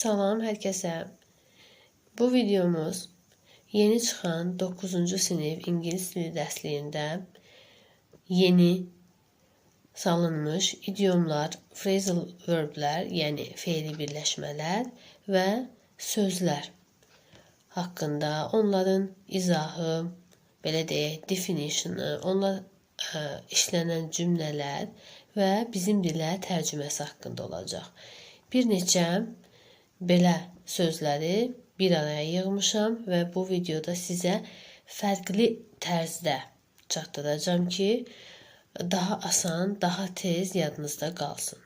Salam hər kəsə. Bu videomuz yeni çıxan 9-cu sinif ingilis dili dərsliyində yeni salınmış idiomlar, phrasal verblər, yəni feili birləşmələr və sözlər haqqında, onların izahı, belə deyək, definition'ı, onlar işlənən cümlələr və bizim dilə tərcüməsi haqqında olacaq. Bir neçə belə sözləri bir araya yığmışam və bu videoda sizə fərqli tərzdə çatdıracağam ki, daha asan, daha tez yadınızda qalsın.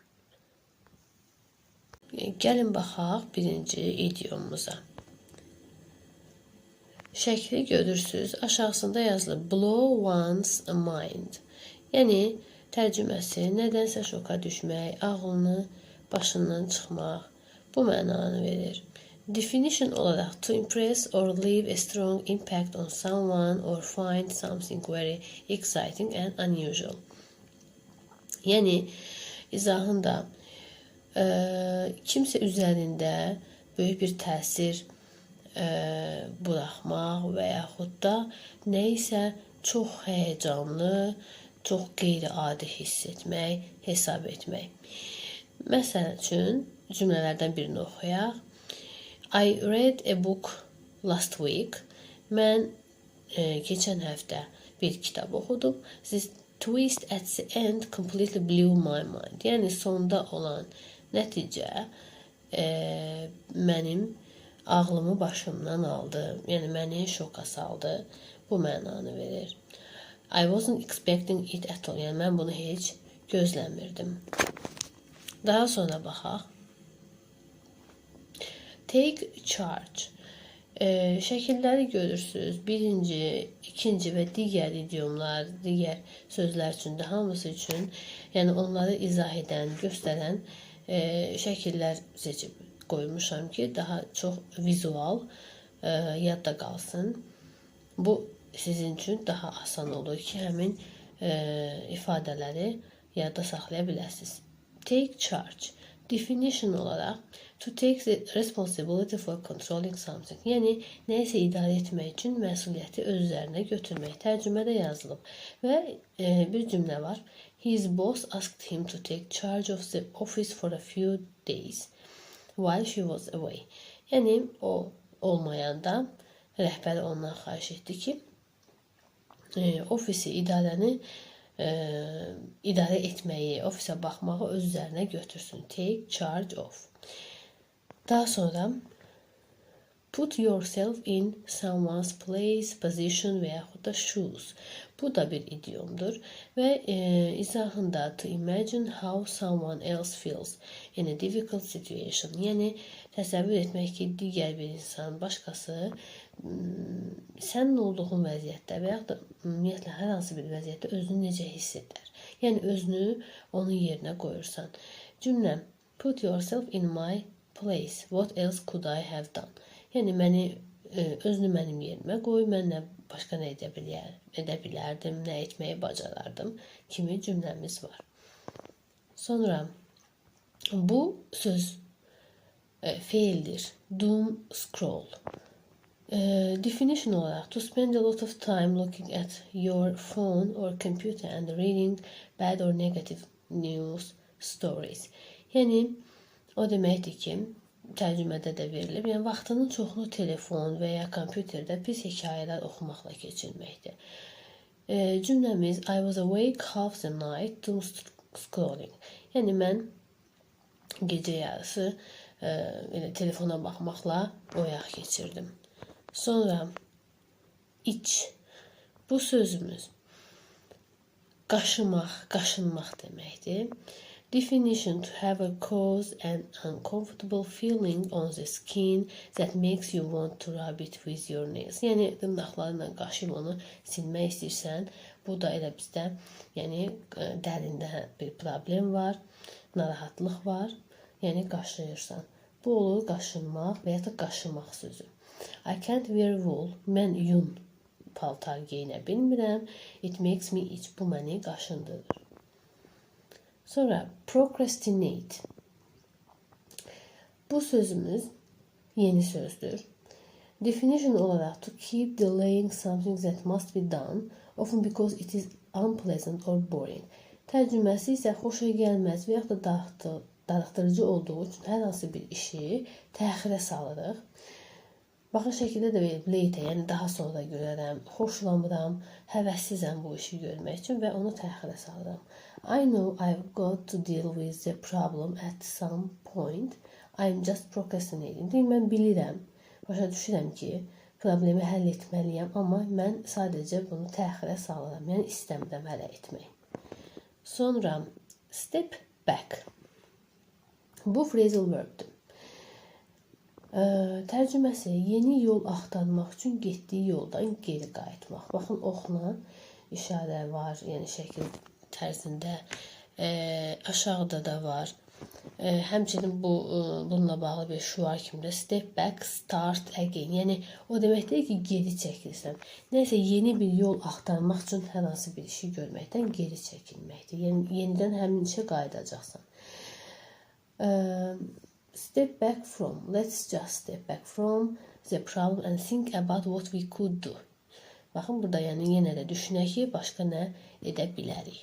Gəlin baxaq birinci idiomumuza. Şəkli görürsüz. Aşağısında yazılıb "blow one's mind". Yəni tərcüməsi nədənsə şoka düşmək, ağlını başından çıxmaq, bu mənanı verir. Definition olaraq to impress or leave a strong impact on someone or find something very exciting and unusual. Yəni izahında kimsə üzərində böyük bir təsir buraxmaq və yaxud da nə isə çox həyəcanlı, çox qeyri-adi hiss etmək, hesab etmək. Məsəl üçün cümlələrdən birini oxuyaq. I read a book last week. Mən keçən həftə bir kitab oxudum. This twist at the end completely blew my mind. Yəni sonda olan nəticə mənim ağlımı başımdan aldı. Yəni məni şoka saldı. Bu mənanı verir. I wasn't expecting it at all. Yəni mən bunu heç gözləmirdim. Daha sonra baxaq. Take charge. Şəkilləri görürsüz. Birinci, ikinci və digər idiomlar, digər sözlər üçün də, hamısı üçün, yəni onları izah edən, göstərən şəkillər seçib qoymuşam ki, daha çox vizual yadda qalsın. Bu sizin üçün daha asan olur ki, həmin ifadələri yadda saxlaya biləsiniz. Take charge. Definition olaraq to take the responsibility for controlling something. Yəni nəyisə idarə etmək üçün məsuliyyəti öz üzərinə götürmək. Tərcümədə yazılıb və bir cümlə var. His boss asked him to take charge of the office for a few days while she was away. Yəni o olmayanda rəhbəri ondan xahiş etdi ki, ofisi, idarəni idarə etməyi, ofisə baxmağı öz üzərinə götürsün. Take charge of. Daha sonra put yourself in someone's place, position və yaxud da shoes. Bu da bir idiomdur və izahında to imagine how someone else feels in a difficult situation. Yəni təsəvvür etmək ki, digər bir insan, başqası sənin olduğun vəziyyətdə və yaxud da ümumiyyətlə hər hansı bir vəziyyətdə özünü necə hiss edər. Yəni özünü onun yerinə qoyursan. Cümlə: "Put yourself in my place. What else could I have done?" Yəni məni özünü mənim yerimə qoy, mən nə başqa nə edə bilərdim, nə etməyi bacarardım kimi cümləmiz var. Sonra bu söz feildir. Doom scroll. Definition olaraq to spend a lot of time looking at your phone or computer and reading bad or negative news stories. Yəni o deməkdir ki, tərcümədə də verilib. Yəni vaxtının çoxunu telefon və ya kompüterdə pis hekayələr oxumaqla keçirməkdir. Cümləmiz I was awake half the night doom scrolling. Yəni mən gecə yarısı elə telefona baxmaqla oyaq keçirdim. Sonra itch. Bu sözümüz qaşımaq, qaşınmaq deməkdir. Definition: to have a cause an uncomfortable feeling on the skin that makes you want to rub it with your nails. Yəni dırnaqlarla qaşıyıb onu silmək istəyirsən. Bu da elə bizdə, yəni dərində bir problem var, narahatlıq var. Yəni qaşıyırsan. Bu olur qaşınmaq və ya da qaşımaq sözü. I can't wear wool. Mən yun paltar geyinə bilmirəm. It makes me itch. Bu məni qaşındırır. Sonra procrastinate. Bu sözümüz yeni sözdür. Definition olaraq to keep delaying something that must be done, often because it is unpleasant or boring. Tərcüməsi isə xoşa gəlməz və yaxud da darıxdırıcı olduğu üçün hər hansı bir işi təxirə salırıq. Baxın, şəkildə də verib later, yəni daha sonra görərəm, xoşlamıram, həvəssizəm bu işi görmək üçün və onu təxirə salıram. I know I've got to deal with the problem at some point. I'm just procrastinating. Deyir, mən bilirəm, başa düşürəm ki, problemi həll etməliyəm, amma mən sadəcə bunu təxirə salıram. Yəni istəmirəm hələ etmək. Sonra step back. Bu phrasal verbdir. Tərcüməsi yeni yol axtarmaq üçün getdiyi yoldan geri qayıtmaq. Baxın, oxla işarə var, yəni şəkil tərzində. Aşağıda da var. Həmçinin bu bununla bağlı bir şüar kimi də step back, start again. Yəni o demək deyil ki, geri çəkilsən. Nəsə yeni bir yol axtarmaq üçün hər hansı bir işi görməkdən geri çəkilməkdir. Yəni yenidən həmin işə qayıdacaqsan. Step back from. Let's just step back from the problem and think about what we could do. Baxın, burada yəni yenə də düşünək ki, başqa nə edə bilərik.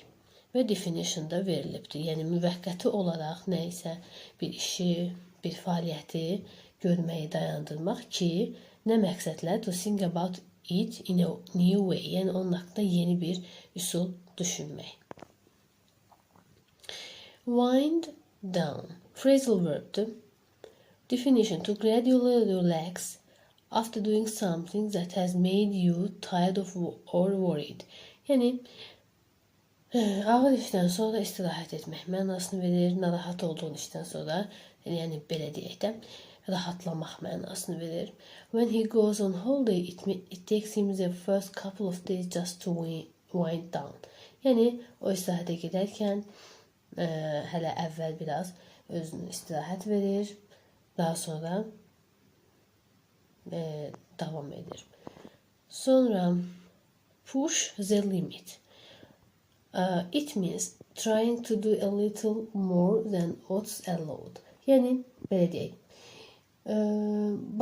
Və definition da verilibdir. Yəni müvəqqəti olaraq nə isə bir işi, bir fəaliyyəti görməyi dayandırmaq ki, nə məqsədlə? To think about it in a new way. Yəni onun haqqında yeni bir üsul düşünmək. Wind down. Phrasal verb'dir. Definition: to gradually relax after doing something that has made you tired of or worried. Yəni ağır işdən sonra istirahət etmək mənasını verir, narahat olduğun işdən sonra, yəni belə deyək də, rahatlamaq mənasını verir. When he goes on holiday, it takes him the first couple of days just to wind down. Yəni o istirahətə gedərkən hələ əvvəl biraz özünü istirahət verir, daha sonra davam edir. Sonra push the limit. It means trying to do a little more than what's allowed. Yəni belə deyək.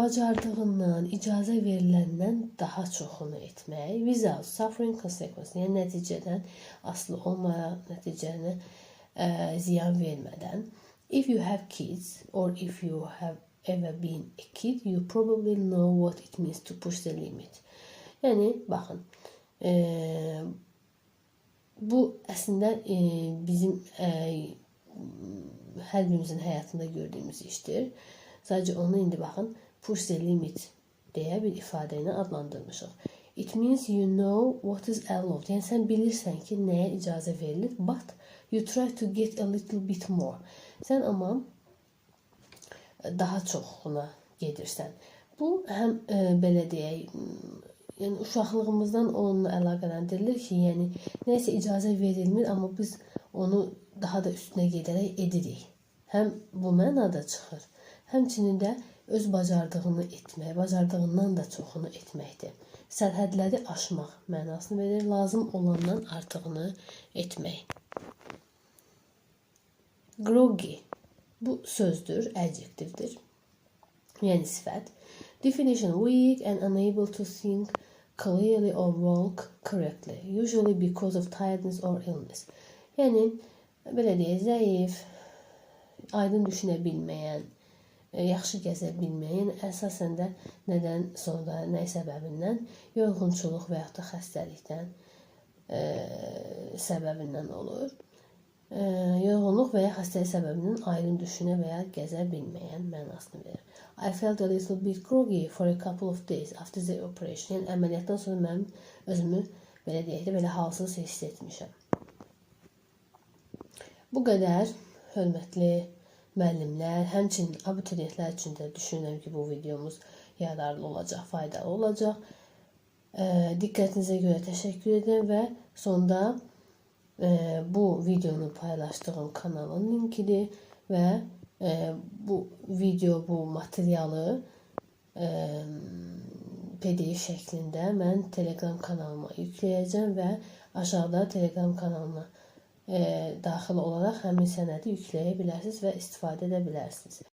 Bacardığından, icazə veriləndən daha çoxunu etmək, without suffering consequence, yəni nəticədən asılı olmayaraq, nəticəni ziyan vermədən. If you have kids or if you have ever been a kid, you probably know what it means to push the limit. Yəni baxın, bu əslində bizim hər birimizin həyatında gördüyümüz işdir. Sadəcə onu indi baxın, push the limit deyə bir ifadə ilə adlandırmışıq. It means you know what is allowed. Yəni sən bilirsən ki, nəyə icazə verilir, but you try to get a little bit more. Sən amma daha çoxuna gedirsən. Bu həm belə deyək, yəni uşaqlığımızdan onunla əlaqələndirilir ki, yəni nəsə icazə verilmir, amma biz onu daha da üstünə gedərək edirik. Həm bu mənada çıxır, həmçinin də öz bacardığını etmək, bacardığından da çoxunu etməkdir. Sərhədləri aşmaq mənasını verir, lazım olandan artığını etmək. Groggy. Bu sözdür, adjektivdir. Yəni sifət. Definition: weak and unable to think clearly or walk correctly, usually because of tiredness or illness. Yəni belə deyək, zəif, aydın düşünə bilməyən, yaxşı gəzə bilməyən, yəni əsasən də nədən sonra, nə səbəbindən, yorğunçuluq və yaxud da xəstəlikdən səbəbindən olur. Yorğunluq və ya xəstəlik səbəbindən aydın düşünə və ya gəzə bilməyən mənasını verir. I felt a little bit groggy for a couple of days after the operation. Yəni əməliyyatdan sonra mən özümü belə deyək də, belə halsız hiss etmişəm. Bu qədər, hörmətli müəllimlər, həmçinin abituriyentlər üçün də düşünürəm ki, bu videomuz yararlı olacaq, faydalı olacaq. Diqqətinizə görə təşəkkür edirəm və sonda bu videonu paylaşdığım kanalın linkidir və bu video, bu materialı PDF şəklində mən Telegram kanalıma yükləyəcəm və aşağıda Telegram kanalına daxil olaraq həmin sənədi yükləyə bilərsiniz və istifadə edə bilərsiniz.